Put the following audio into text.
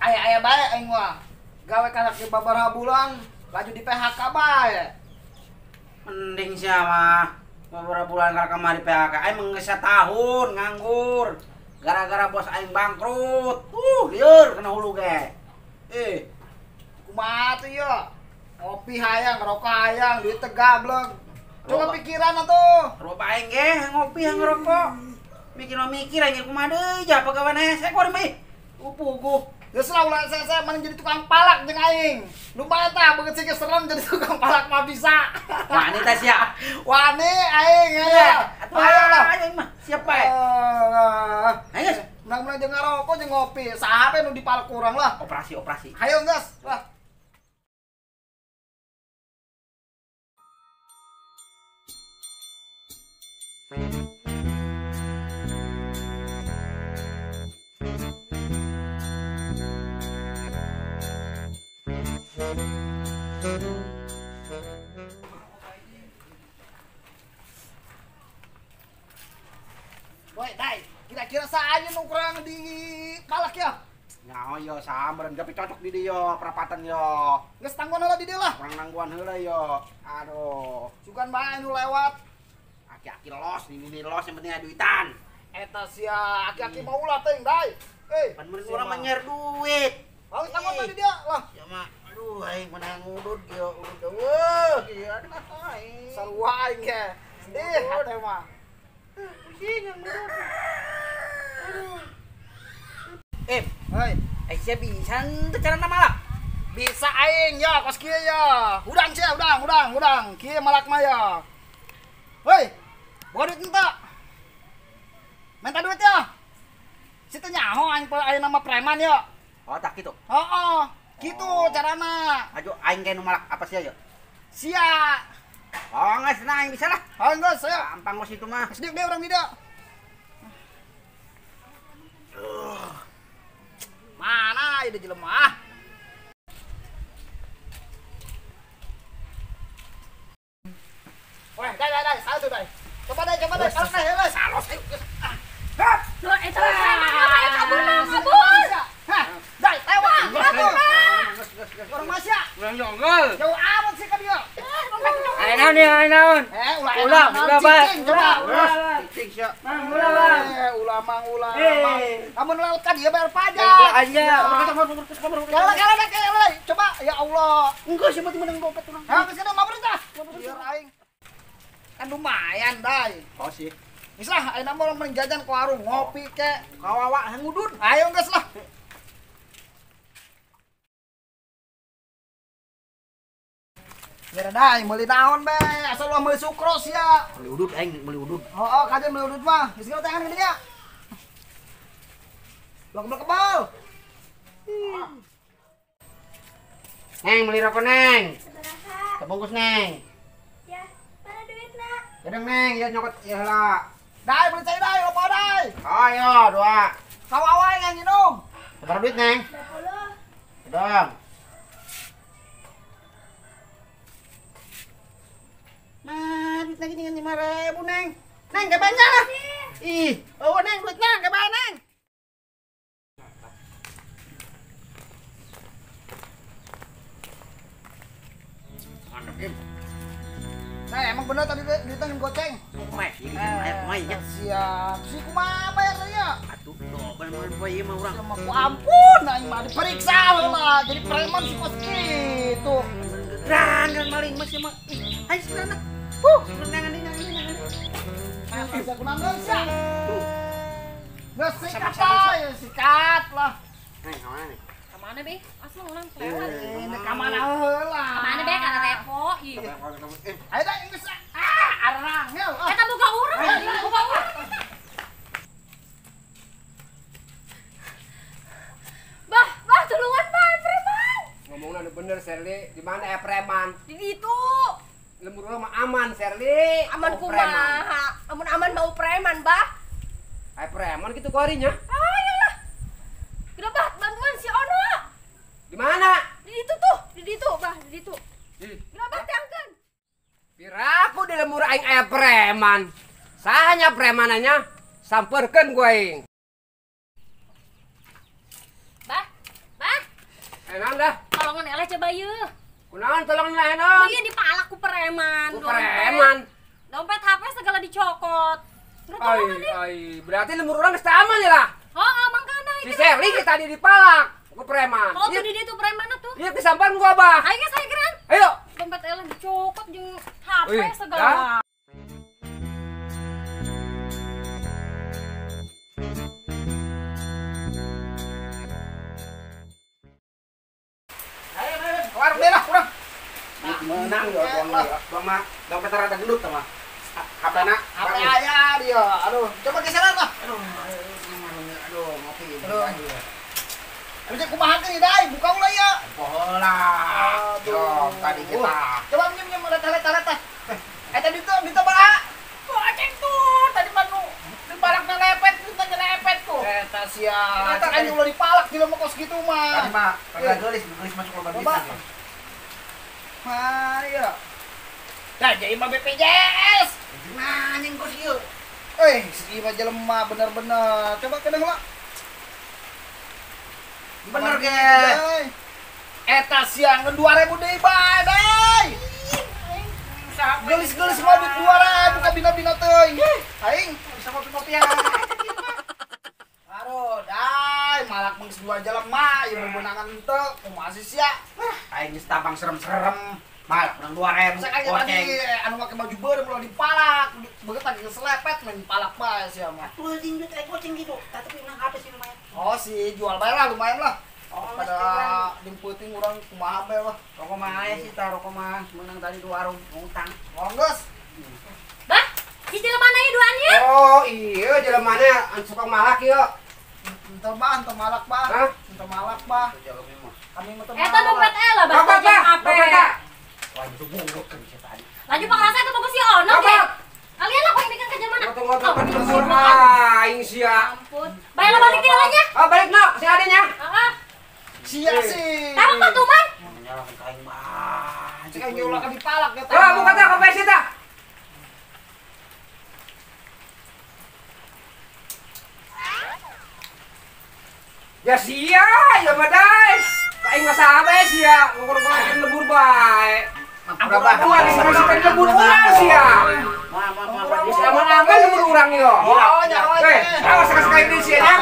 Aya-aya bae aing mah. Gawe kana ke babaraha bulan laju di PHK bae. Mending sia mah beberapa bulan kana kamari PHK. Aing mah geus satahun nganggur. Gara-gara bos aing bangkrut. Lieur kana hulu ge. Kumaha tuh ya? Ngopi hayang, ngerokok hayang, duit teh gablek. Coba pikiran atuh. Rokok aing ge ngopi hayang ngerokok. Mikir mah mikir aing kumaha deui ja pagawean hese kuari mah. Puguh. Geus lah ulah saya mana jadi tukang palak jeung aing. Lumayan tah beungeut sih serem jadi tukang palak mah bisa. Wani teh sia. Wani aing ya. Atuh ayo lah aing mah siap bae. Ayo geus. Menang-menang jeung ngarokok jeung ngopi. Saha nu dipalak urang lah. Operasi-operasi. Hayo geus lah. Woi, dai, kira-kira saja nu kurang di palak ya? Nyaho yo sampeun tapi cocok di dieu perapatan yo. Geus tangguhan heula di dieu lah. Kurang nangguhan heula yo. Aduh, sugan bae nu lewat. Aki-aki los, ini los yang penting ada duitan. Eta sia, aki-aki mau ulah teuing, dai. Pan meureun urang mah nyer duit. Lalu tangguhan di dieu lah. Ya mah, aduh aing mana ngudut ge udut eueuh. Ieu aduh aing. Sarua aing ge. Sedih hate mah. Pusing yang ngudut. Aduh. Hei, sia bisa henteu carana malak? Bisa aing ya, kos kieu ya. Hudang sia, hudang, hudang, hudang. Kieu malak mah ya. Hei, bawa duit ente. Minta duit ya. Situ nyaho aing aya nama preman ya. Oh, tak gitu. Heeh, gitu carana. Ajo aing ge nu malak apa sia ya? Sia. Oh, geus nah aing bisa lah. Oh, geus, ayo. Gampang kos itu mah. Geus dieu urang di dieu. Mana ieu jelema ah? Weh, dai dai dai, satu dai. Coba dai, coba dai. Salos dai, salos ayo. Hap. Tuh, eta preman kabur kabur. Hah, dai, tewak. Orang Masya. Urang jonggol. Jauh amat sih ka dieu. Ayo naon ya, ayo naon. Ulah, ulah, ulah, coba. Ulah, cicing sia. Mang, ulah, Bang. Ulah, mang, ulah, mang. Kamu lewat ka dieu bayar pajak. Aja. Kala kala kala, coba ya Allah. Enggak sih mati menang dompet urang. Hah, geus mabur tah. Biar aing. Kan lumayan, dai. Oh sih. Geus lah, ayeuna mah urang jajan ke warung ngopi ke. Kawawa ngudut. Ayo geus lah. Ya dai, meuli naon be? Asal ulah meuli sukros ya. Meuli udut aing, meuli udut. Heeh, kajen meuli udut mah. Geus geus tangan gede nya. Ulah kebal. Neng, meuli rokok, Neng. Sabaraha? Sebungkus, Neng. Ya, mana duitna? Gedeng, Neng, ya nyokot ya heula. Dai, beli cai dai, loba dai. Ayo, dua. Kawawa yang nginum. Sabaraha duit, Neng? 20. Gedeng. Nah, duit lagi dengan 5.000, Neng. Neng, kebanyak lah. Ih, oh Neng, duitnya kebanyak, Neng. Mantap, Im. Nah, emang bener tadi duitnya yang goceng. Kumaha, ieu kumaha ya? Siap. Si kumaha bayar ya? Atuh, bener bener ieu mah urang. Sama ku ampun, aing mah diperiksa heula. Jadi preman si kos kitu. Geran kan maling mah sia mah. Ayo sekarang. Nangan ini, nangan ini, nangan ini. Bisa kunangan sia. Tuh. Geus sikat ya, sikat lah. Neng, ka mana nih? Ka mana be? Asal urang kelewat. Ini ka mana heula? Ka mana be kana repo ieu. Ayo dah geus ah, arangel. Eta boga urang, boga urang. Bah, bah tulungan bah preman. Ngomongna nu bener Serli, di mana aya preman? Di ditu. Lembur urang mah aman Serli. Aman kumaha? Amun aman mau preman, bah. Aya preman kitu kuarinya? Ayolah. Geura bah bantuan si Ono. Di mana? Di ditu tuh, di ditu, bah, di ditu. Geura bah teangkeun. Piraku di lembur aing aya preman. Sahanya premananya samperkeun ku aing. Bah, bah. Enak dah. Tolongan eleh coba yeuh. Kunaon tolong enak. Iya dipalak ku preman. Ku preman. Dompet HP segala dicokot. Ai, berarti lembur urang geus teu aman ya lah. Heeh, mangkana. Si Sherly kita tadi dipalak ku preman. Oh, tuh di dia tuh preman tuh. Iya, disampan ku Abah. Ayo geus ayo geran. Ayo. Dompet eleh dicokot jeung HP segala. Menang ya buang mah dompet rada gendut mah. HP-na, HP aya dia. Aduh, coba geseran lah. Aduh, aduh, ngopi. Aduh. Aduh, kumaha teh dai, buka ulah ya. Poho lah. Yo, tadi kita. Coba minjem leta-leta. Eh tadi tuh minta bara. Goceng tuh, tadi mah nu dipalakna lepet, minta lepet tuh. Eta sia. Eta aing ulah dipalak di mah kos kitu mah. Tadi mah kagak geulis, geulis masuk lomba duit. Mari ya. Dah jadi mah BPJS. Nah, anjing kos ieu. Eh, si mah jelema bener-bener. Coba kena heula. Bener ge. Eta siang 2000 deui bae deui. Geulis-geulis mah duit 2000 ka bina-bina teuing. Aing bisa ngopi-ngopi ya. Aduh, dai malak mung dua jelema ieu bebenangan henteu kumaha sih sia. Aing geus tabang serem-serem. Malak menang 2000. Saya tadi anu make baju beureum ulah dipalak, beungeut lagi ngeselepet main palak bae sia mah. Atuh anjing duit aing goceng gitu. Tapi menang HP sih lumayan. Oh si jual bae lah lumayan lah. Oh, pada dimputing urang kumaha bae lah. Rokok mah aya sih tah rokok mah menang tadi 2 warung ngutang. Oh geus. Bah, si jelema ieu duaan ieu? Oh, iya jelemana anu suka malak ieu. Henteu mah, henteu malak bah. Henteu malak bah. Kami mah teu malak. Eta dompet ela bah jeung HP. Wah, itu bungkut kan bisa tadi. Laju pangrasa itu bagus si ono ge. Kalian lah yang bikin kerja mana? Ngotot-ngotot lembur aing sia. Ampun. Bae lah balik deui nya. Oh, balik no, si adenya. Heeh. Sia sih. Taruh patuman. Menyalahkan ka aing mah. Cek aing ulah ka dipalak eta. Wah, buka tah konversi tah. Ya sia, ya badai. Aing mah saha bae sia, ngukur-ngukur lembur bae. Ampura bah, disikan lembur urang sia. Mah Aman-aman lembur urang ieu. Oh, nya. Awas sekali-sekali sia nya.